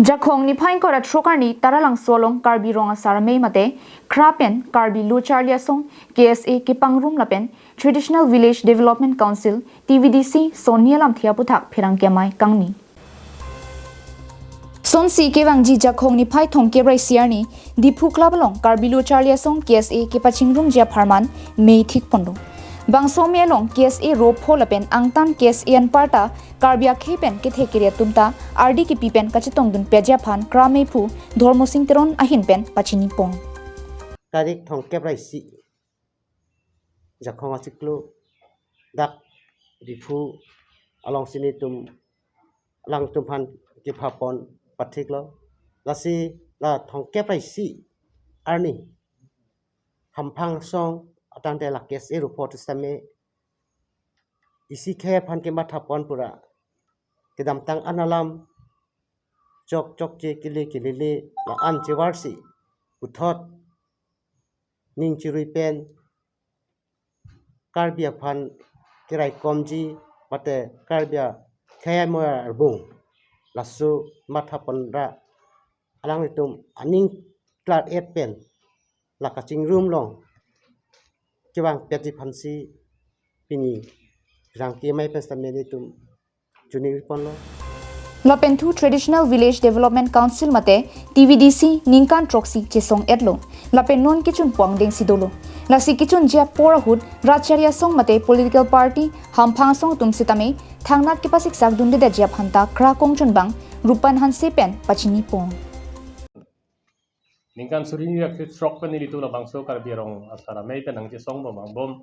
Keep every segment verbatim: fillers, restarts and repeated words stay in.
Jakhong niphai ingkoi ra throk arni Taralangso along Karbi Rong Asar Amei mate Khra pen Karbi Lo Charli Asong K S A kepangrum lapen Traditional Village Development Council, T V D C, Sonni alamthe aputhak pherangke amei kangni. Sonsi kevangji Jakhong niphai thomkep ra isi arni Diphu Club along Karbi Lo Charli Asong K S A kepachingrumji apharman mei thikponlo. Bangso amei along K S A ropho lapen angtan K S A anparta Karbi akhei pen kethe kere atum ta ardi kepi pen kachetongdunpetji aphan Khra meiphu Dhormo Sing Teron ahin pen pachinipon. Tarik thomkep ra isi Jakhong achiklo dak Diphu alongsi nelitum alangtum aphan kephapon pathiklo. Lasi la thomkep ra isi arni Hamphang Asong atangte la K S A ropho atum sitame isi khei aphan kemathapon pura kedamtang an alam chok chokche kele kelele la-an chevarsi puthot ning chirui pen Karbi aphan keraikomji mate Karbi akhei amoy arbung laso mathapon ra alanglitum aning klar-et pen la kachingrum along kevangpetji aphansi pini pherangke amei pen sitame nelitum chuningriponlo. Lapenthu Traditional Village Development Council mate T V D C ningkan throksi chesong-etlo. Lapen non kechunpo angdengsi dolo. Lasi kechunji apor ahut Rat Charli Asong mate political party Hamphang Asong atum sitame thangnat kepasiksak dundedetji aphan ta Khra kongchunbang Rupan Hanse pen pachinipon. Ningkan suri hini ra throk pen nelitum labangso Karbi Rong Asar Amei pen nangchesongbom angbong.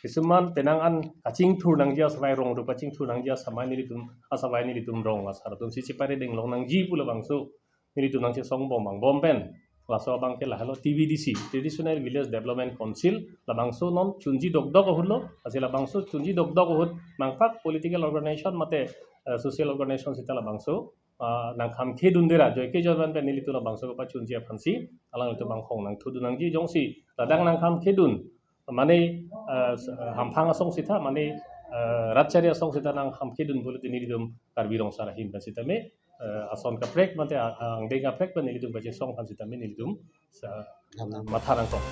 Kisuman penang an kachingthur nangji asavai rong ru kachingthur nangji asamai nelitum asavai nelitum Rong Asar atumsi chepare ding long nangji pu labangso nelitum nangchesongbom angbong pen. Laso abang ke lahelo T V D C, Traditional Village Development Council, labangso non chunji dokdok ahutlo, lasi labangso chunji dokdok ahut mangpak political organization mate eh, social organization sita labangso ah, nangkhamkhedunde ra joike joiban pen nelitum labangso kepachunji aphansi alanglitum anghong nangthudun nangji, jongsi ladak nangkhamkhedun mane eh, s- eh, Hamphang Asong sita mane eh, Rat Charli Asong sita nangkhamkhedun pulote nelitum Karbi Rong Asar ahin pen sitame eh, ason kaprek mate a- angdeng kaprek pen nelitum kachesong aphan sitame nelitum sa- matha nangkok.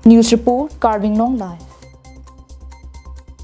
News report, Karbi Anglong Live.